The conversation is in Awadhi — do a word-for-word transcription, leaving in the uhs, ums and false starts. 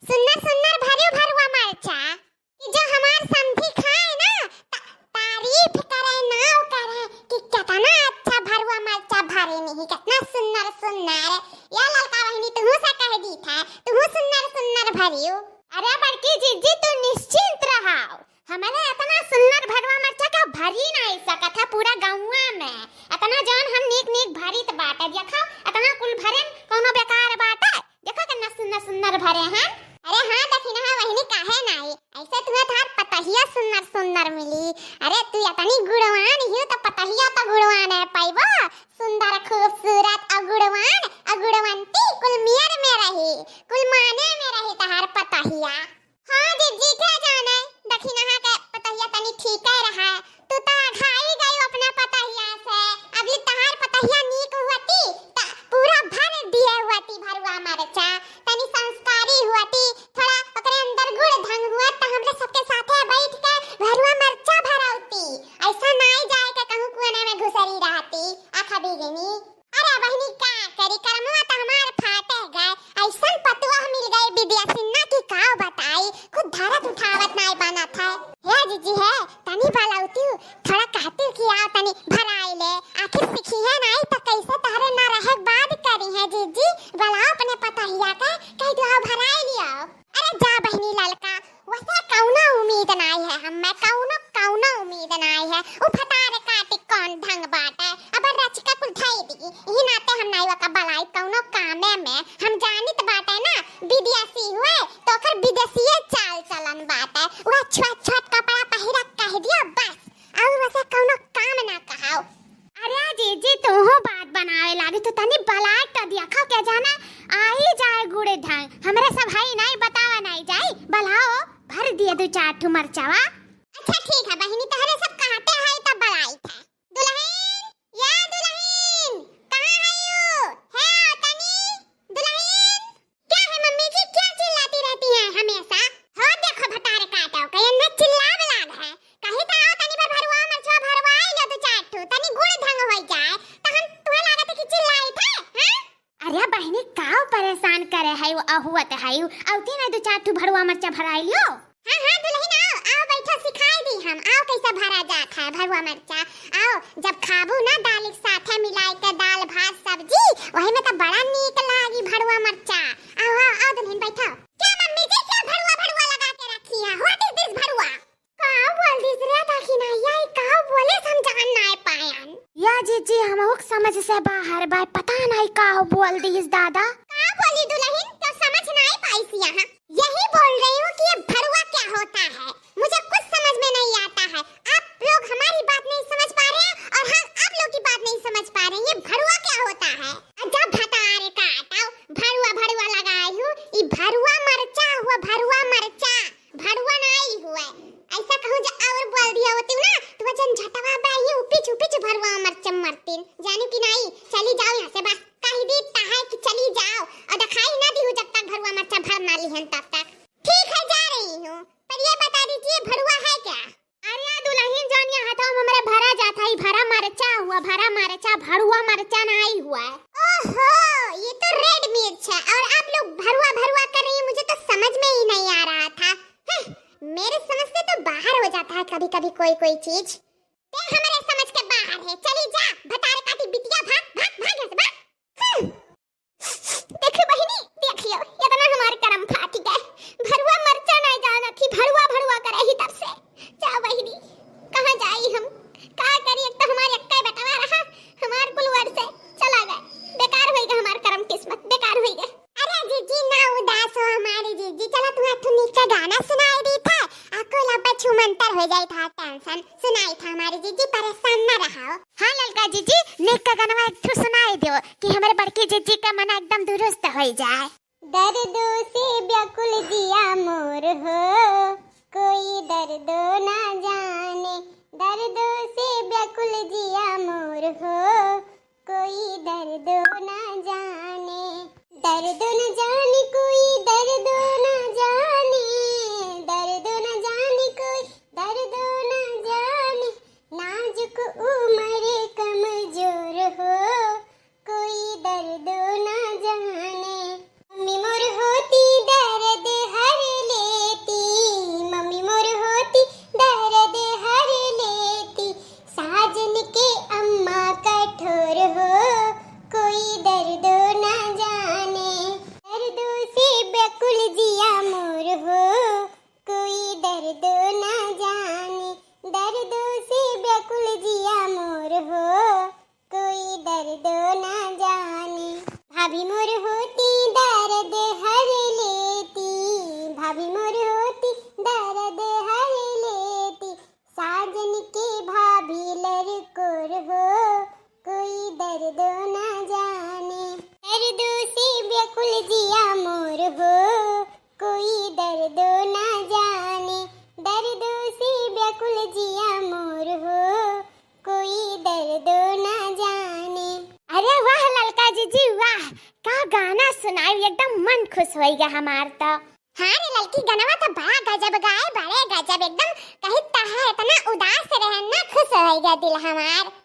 सुन्नर सुन्नर भरियो भरुआ मरचा कि जो हमार समधी खाए ना, त-, तारीफ करे, नाव करे कि केतना अच्छा भरुआ मरचा भरे नहीं, केतना सुन्नर सुन्नर। या ललका बहिनी, तुहू से कह दीत है, तुहू सुन्नर सुन्नर भरियो। अरे बड़की जिज्जी, तू निश्चिंत रहाओ, हमरे एतना सुन्नर भरुआ मरचा का भरी नाई सकत है पूरा गौवा में। एतना जौन हम नीक नीक भरीत बाटे, देखो एतना कुल भरेन कौनो बेकार बाटे? देखो केतना सुन्नर सुन्नर भरे हैं। अरे हाँ दखिनहा बहिनी, काहे नाई, ऐसे तुहे तहार पतहिया सुन्नर सुन्नर मिली। अरे तू एतनी गुणवान हियो त पतहिया त गुणवान है पाइबो, सुंदर खूबसूरत अउ गुणवान अउ गुणवंती कुल मियर में रही, कुल माने में रही तहार पतहिया। हाँ जिज्जी, के जाने, दखिनहा के पतहिया तनी ठीके रहा। तू तो अघाई गई अपने पतहिया से। अभी तहार पतहिया नीक हुअती, त पूरा भर दिए हुअती भरुआ मरचा। तनी संस्कारी हुअती, थोड़ा ओकरे अंदर गुण ढंग हुआ, त हमरे सबके साथे बैठ के भरुआ मरचा भरौती। ऐसा नाई जाए के कहूँ कुआना में घुसरी रहती, आखा बिगिनी। अरे बहिनी, का करी, करमवा त हमार फाटे गए। ऐसन पतुआ मिल गए विद्या सिन्हा की, का बताई, खुद धरत उठावत नाय बनत है। हे जीजी है, तनी बलौती, थोड़ा कहती कि आओ तनी भराई ले, आखिर सीखी है नाई त कैसे तहरे ना रहे बाद करी है जीजी, बुलाओ अपने पतहिया के, कह दो आओ भराई लियो। अरे जा बहिनी ललका, वैसे कौनो उम्मीद नाई है हम्मे, कौनो, कौनो उम्मीद नाई है। उ भतार काटी कौन ढंग बाटे, अब रचिका कुल धई दी। इही नाते हम नाई वका बलाई कौनो कामे में। हम जानित बाटे ना, विदेशी हुए तो ओकर विदेशिये चाल चलन बाटे। वह छोट छोट कपड़ा पहिरा कह दिया बस, और वैसे कौनो काम ना कहाओ। अरे जीजी, तोहो बात बनावे लागी, तो तनी बलाय तो देखो, के जाने आई जाए गुड़े धान। हमरे सब हई नाई, बतावा नाई जाई, बलाओ, भर दिए दो चार ठो मरचावा। अच्छा ठीक है बहिनी, तहरे सब कहते हैं तब बलाई था। दुल्हन, या दुल्हन, कहाँ है यू? है तनी दुल्हन। क्या है मम्मी जी, क्या चिल्लाती रहती हैं हमेशा? हो देखो भतार काटो, कहीं न चिल्लावे लाग है। कहीं तो आओ तनी भर भरुआ मरचुआ भरवाई लो दो चार ठो, तनी गुड़ ढंग होई जाए, तो हम तुहे लागत है कि चिल्लाई थे, हैं? अरे बहिनी, काव परेशान करे है, अहुवत है, अउती ना दो चार ठो भरुआ मरचा भराई लियो। हाँ, हाँ, दुल्हन आओ, आओ बैठो, सिखाई दी हम, आओ कैसे भरा जात है भरुआ मरचा। आओ, जब खाबू ना दाल के साथे मिलाई के दाल भात सब्जी, वही में तो बड़ा नीक लागी भरुआ मरचा। आओ, आओ, आओ दुल्हन बैठो। क्या मम्मी जी, क्या भरुआ भरुआ लगा के रखी है? What is this भरुआ? का बोल दिस रे दखिना, या ई का बोले हम जान नाय पायन। या जीजी, हमहुक समझ से बाहर बा, पता नाय का बोल दिस दादा। का बोली दुल्हन, तो समझ नाय पाइस यहाँ। यही बोल रही हूँ कि ये भरुआ क्या होता है, मुझे कुछ समझ में नहीं आता है। आप लोग हमारी बात नहीं समझ पा रहे हैं और हम आप लोग की बात नहीं समझ पा रहे हैं। ये भरुआ क्या होता है? अजब भतारे काटो, भरुआ भरुआ लगाई हूँ, ई भरुआ मरचा हुआ, भरुआ मरचा, भरुआ नाई हुआ। ऐसा कहूँ जो और बोल दिया होती ना, तो वह झंझटवा बा, ये उपिच उपिच भरुआ मरचा मरतीन, जानू कि नाई? चली जाओ यहाँ से बस। कह दी तहाय कि चली जाओ और दिखाई ना दिहु जब तक भरुआ मरचा भर ना लिहन तब तक। ठीक है, जा रही हूँ, पर ये बता दीजिए भरुआ है क्या? अरे दुल्हन जानिया हथवा में हमरे भरा जात है, भरा मरचा हुआ, भरा मरचा, भरुआ मरचा नाई हुआ। ओहो, ये तो red मिर्च है और आप लोग भरुआ भरुआ कर रही हैं, मुझे तो समझ में ही नहीं आ रहा था। हं, मेरे समझ से तो बाहर हो जाता है कभी कभी कोई कोई चीज। ते हमरे समझ के बाहर है, चली जा, भतार काटी बिटिया, भाग, भाग, भाग यहाँ से, भाग। हम्म। देखो बहिनी, देखियो, इतना हमार करम फाटी गए। भरुआ मरचा नहीं जाना थी, भरुआ भरुआ करे ही तब से। जा बहिनी, कहाँ जाई हम, का करी, एक तो हमारे अक्का बेटवा रहा, हमार कुल वर से चला गए, बेकार होई गए हमार करम किस्मत, बेकार होई गए। अरे जीजी, ना उदास हो हमारी जीजी, चला तुम्हें ठुनी का गाना सुनाई दी था, आ कुल अब छुमंतर हो जाई था tension। सुनाई था हमारी जीजी, परेशान ना रहो। हाँ ललका जीजी, नीक का गनवा एक ठो सुनाई दियो कि हमरे बड़की जीजी का मन एकदम दुरुस्त होई जाए। दर्दों से व्याकुल जिया मोर हो, कोई दर्दों ना जाने। दर्दों से व्याकुल जिया मोर हो, कोई दर्दों ना जाने। दर्दों न जाने कोई, दर्दों न जाने, दर्दों न जाने कोई, दर्दों न जाने। नाजुक उम्र कमजोर हो, कोई दर्दों न जाने। मम्मी मोर होती दर्द गाना सुनाई, एकदम मन खुश होइगा हमार तो। हाँ रे ललकी, गनवा तो बड़ा गजब गाए, बड़े गजब, एकदम कही तहा इतना उदास रहे ना, खुश होइगा दिल हमार।